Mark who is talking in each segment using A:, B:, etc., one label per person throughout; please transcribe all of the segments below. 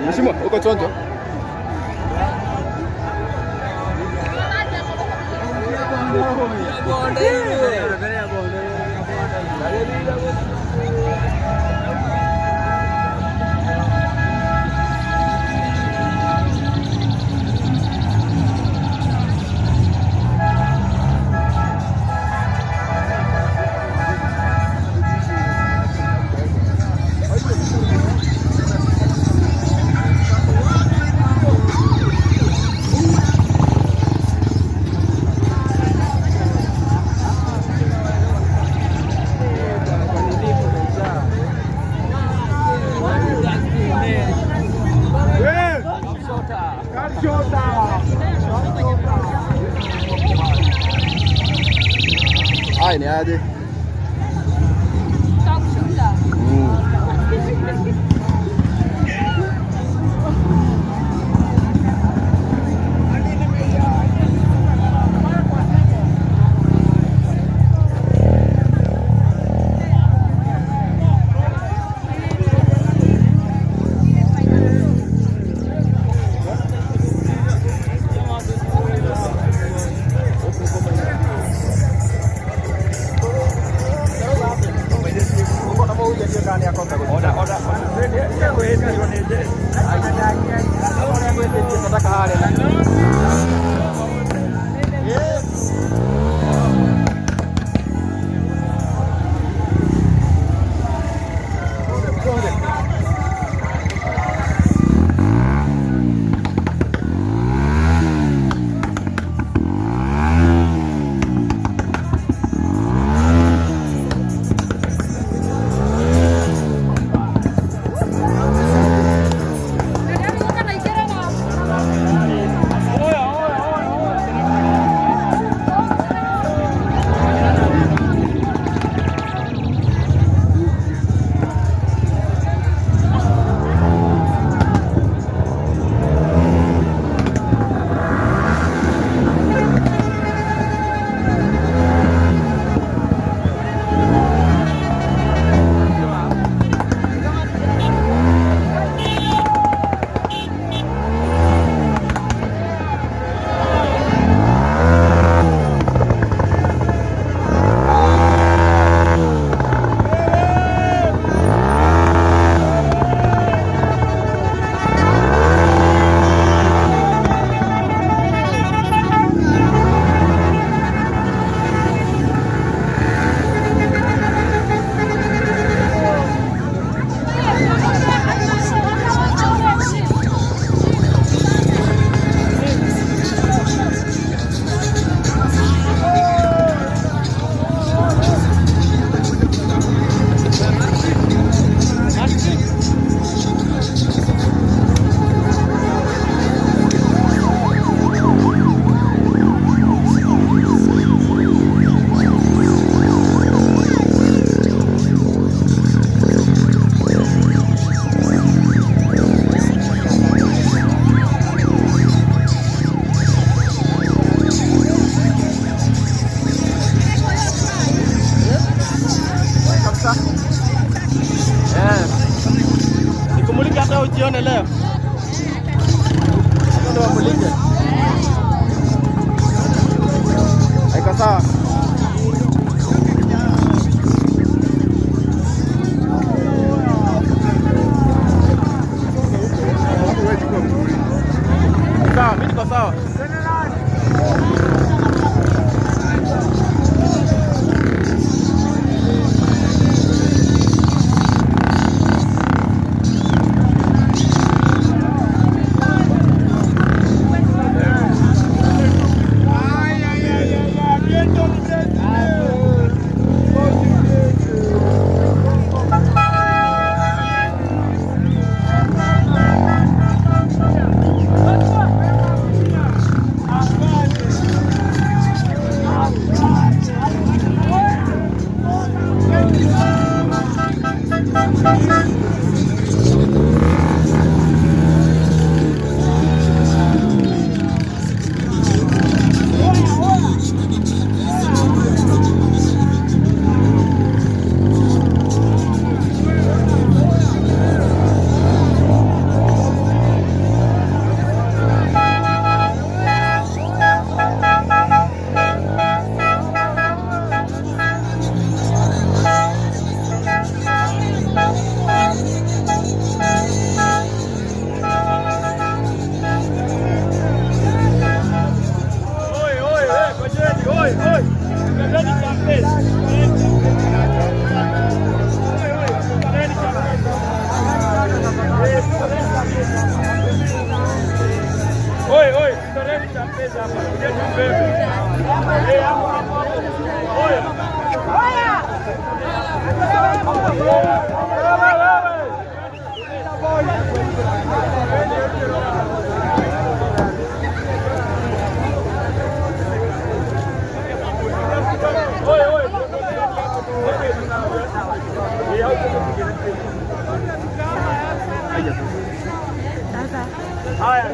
A: Mheshimiwa, uko chonjo? Ai, ni aje?
B: Top shooter.
A: Nikumulike hata ujione leo. Ndio wamulike. Haiko sawa. Sawa, mimi niko sawa.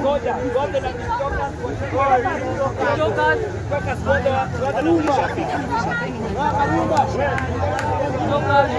B: Ngoja, ngoja na TikTokers. TikTokers, TikTokers ngoja, ngoja na tushafika. TikTokers.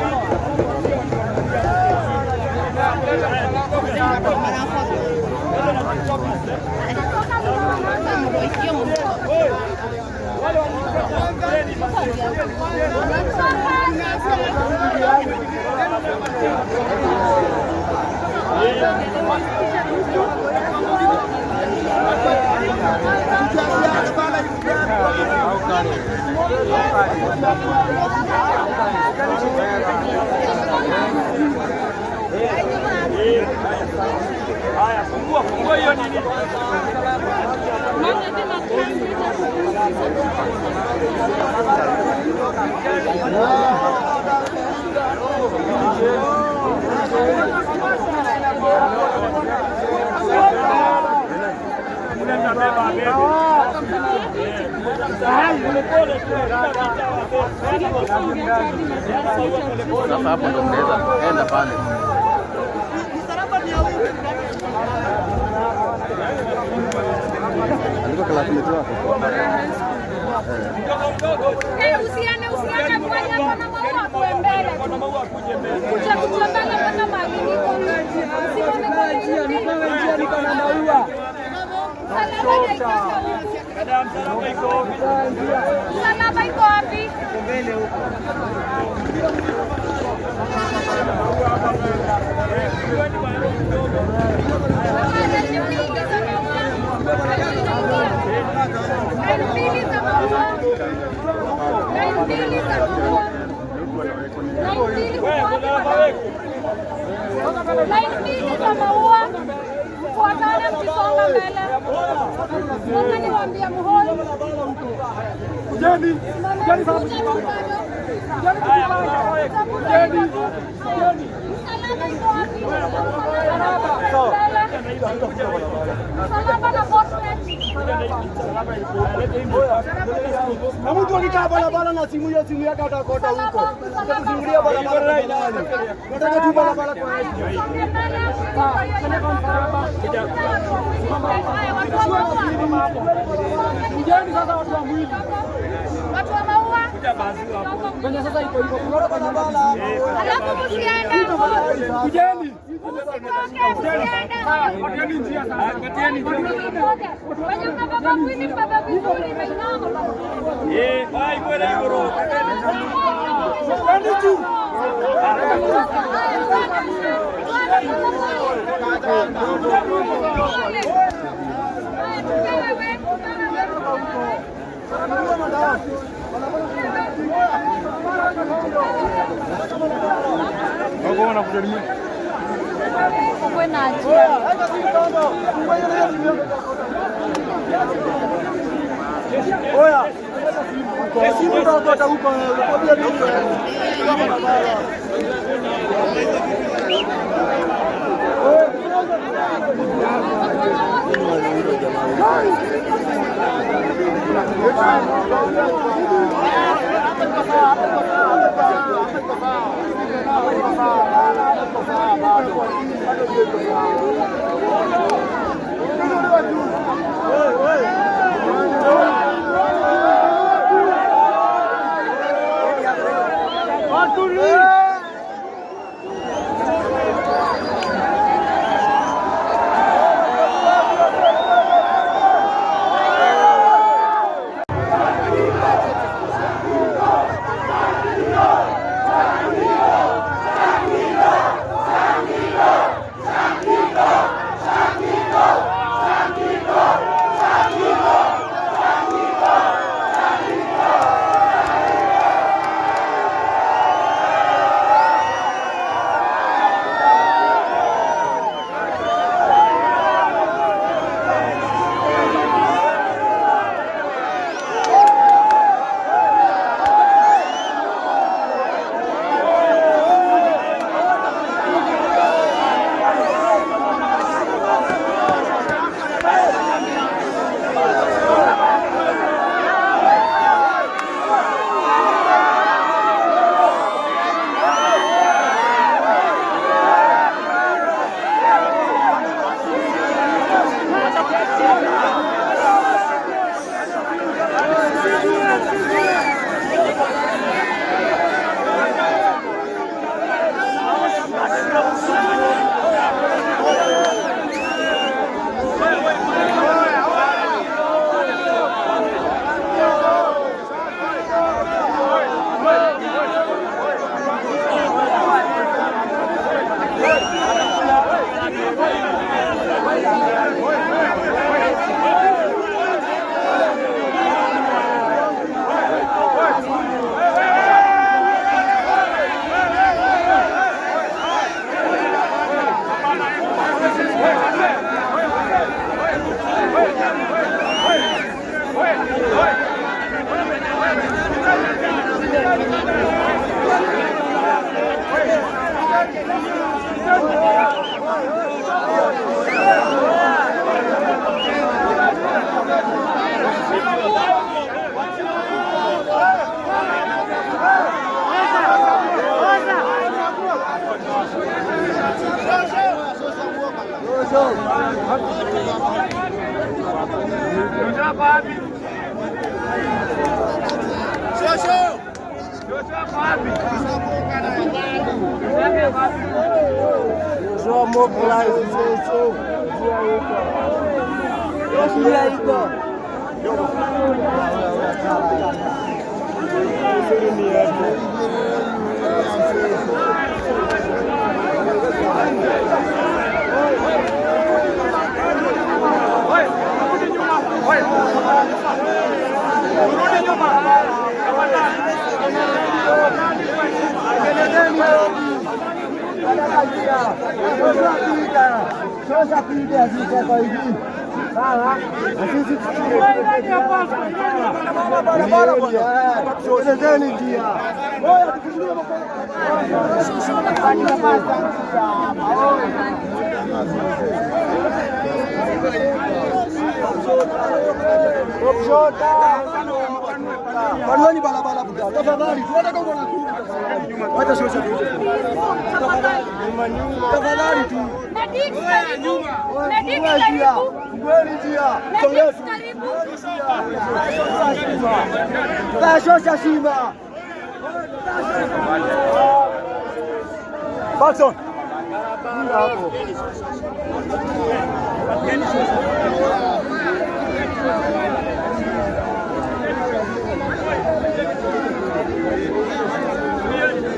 B: Haya, fungua, fungua hiyo nini?
A: Sasa hapo ndo mnaweza enda pale. Aliko classmate wako?
C: Usiende, usiende mwenye kona maua kue mbele. Kuja kuja mbele mpaka mahali niko. Usimame kwa
B: Njia niko na maua.
C: Msalaba haitaka huku. Msalaba iko wapi? Line mbili za maua. Line mbili za maua. Line mbili kwa wapi? Line mbili za maua. Mfuatane mkisonga mbele. Sasa niwaambie muholi. Simameni kuja tu bado. Msalaba iko wapi? Msalaba na portrait.
D: Na mtu akikaa barabara na simu hiyo, simu yake atakota huko. Utakufungulia barabara tafadhali. Nataka tu barabara kwa
C: Songe mbele. Haya, watu wa maua.
D: Kujeni sasa watu wa mwili.
C: Watu wa maua.
D: Kwenye sasa iko iko kuna barabara.
C: Alafu msiende.
D: Kujeni.
C: Msitoke, msiende.
D: Patieni njia sasa. Patieni
C: Wenye mnabeba mwili mbebe vizuri, imeinama basi.
B: Eh, bye kwenda hivyo.
D: Twende juu. Weka simu kando. Fungua hiyo simu. Oya. Simu utaokota huko wewe. Kwambia nini wewe? Barabara. Panueni barabara buda. Tafadhali, tunataka uko na Wacha sio sio. Tafadhali tu.
C: Medics karibu. Medics karibu.
D: Fungueni njia.
C: Medics karibu.
D: Tashosha shima. Baxon. Hapo.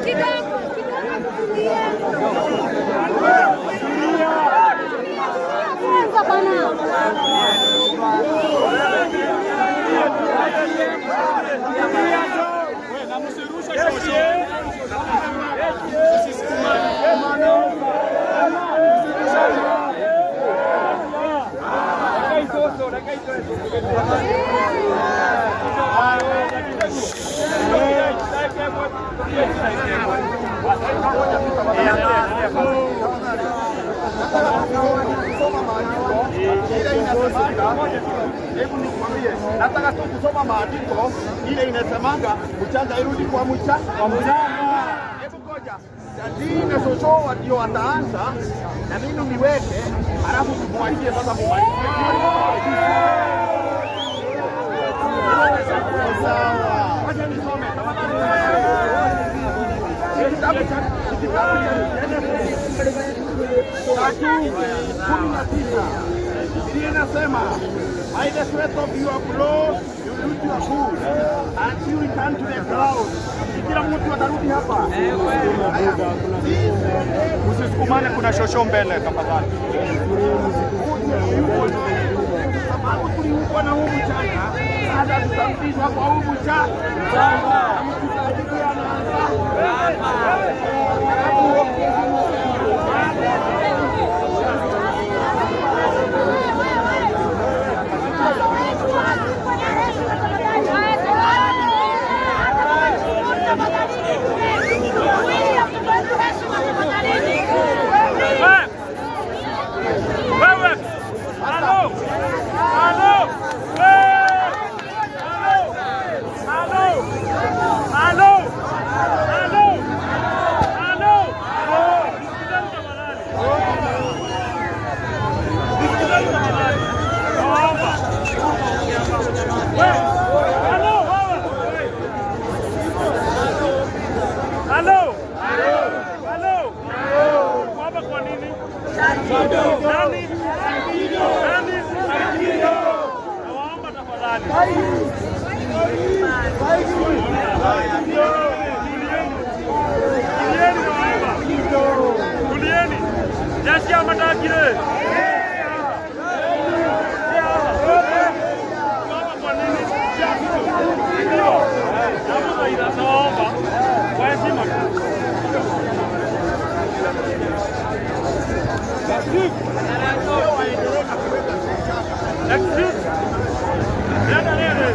C: Kidogo, kidogo tutulie. Tulia, tulia kwanza bana.
A: Kusoma maandiko ile inasemanga, hebu nikwambie, nataka tu kusoma maandiko ile inasemanga mchanga irudi kwa mchanga. Hebu ngoja Dadii na Shosho ndio wataanza na mimi niweke, halafu tumwachie sasa mumalizie. Sawa, wacha nisome tafadhali. Kitabu cha Genesis 3:19. Biblia inasema, by the sweat of your brow you will eat your food until you return to the ground. Kila mtu atarudi hapa.
E: Usisukumane, kuna shosho mbele tafadhali.
A: Sababu tuliumbwa na huu mchanga, sasa tutarudishwa kwa huu mchanga. Na mchungaji anaanza.
B: Wewe! Halo! Halo! Halo! Halo! Halo! Halo! Nisikizeni tafadhali. Nisikizeni tafadhali. Naomba. Wewe! Halo, wewe! Halo! Halo! Uko hapa kwa nini? Nani? Nani? Nawaomba tafadhali. Tulieni, nawaomba. Tulieni. Jeshi ya matakire. Hapa kwa nini? Ndio. Naomba kwa heshima tu. Excuse. Nenda nenda.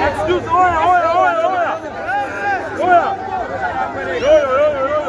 E: Excuse, oya, oya, oya, oya. Oya. Yo, yo, yo, yo, yo.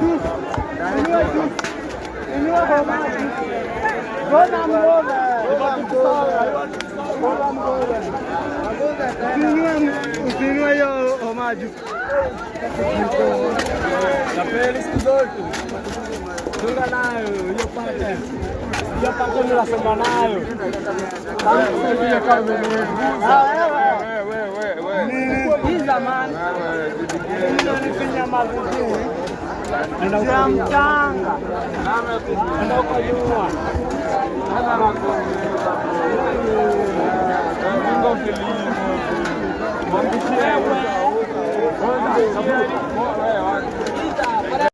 D: juu. Inua juu. Inua homa juu. Gona mgoga. Gona mgoga. Usiinue, usiinue hiyo homa juu.
E: Tapeli siku zote. Chunga nayo hiyo pate. Hiyo pate ndio nasema nayo.
B: Hii zamani. Nilifinya mazuri. Ya mchanga.
E: Nenda huko nyuma.